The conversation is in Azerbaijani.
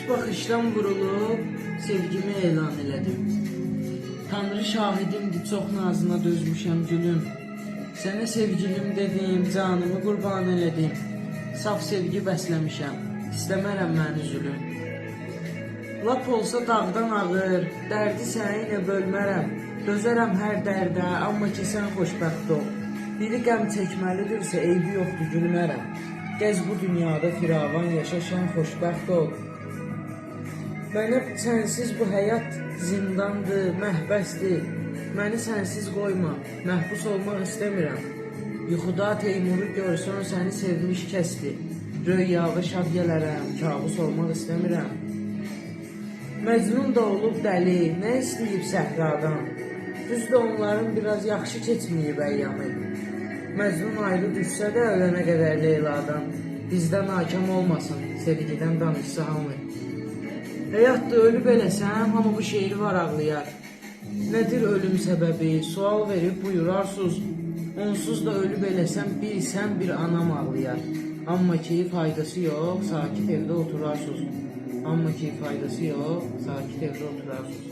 İlk baxışdan vurulub sevgimi elan elədim. Tanrı şahidimdir, çox nazına dözmüşəm gülüm. Sənə sevgilim dedim, canımı qurban elədim. Saf sevgi bəsləmişəm, istəmərəm mən üzülüm. Lap olsa dağdan ağır, dərdi səninlə bölmərəm. Dözərəm hər dərdə, amma ki sən xoşbəxt ol. Biri qəm çəkməlidirsə, eybi yoxdur, gülmərəm. Gəz bu dünyada firavan yaşa, şən xoşbəxt ol. Mənə sənsiz bu həyat zindandır, məhbəsdir. Məni sənsiz qoyma, məhbus olmaq istəmirəm. Yuxuda Teymuru görsən səni sevmiş kəsdir. Röyava şad gələrəm, kabus olmaq istəmirəm. Məcnun da olub dəli, nə istəyib səhradan? Düzdür, onların biraz yaxşı keçməyib əyyamı. Məcnun ayrı düşsə də ölənə qədər Leyladan, bizdə nakam olmasın, sevgidən danışsa hamı. Həyatda ölüb eləsəm, hamı bu şeiri varaqlayar. Nədir ölüm səbəbi? Sual verib buyurarsınız. Onsuz da ölüb eləsəm, bir sən, bir anam ağlayar. Amma ki faydası yox, sakit evdə oturarsınız. Amma ki faydası yox, sakit evdə oturarsınız.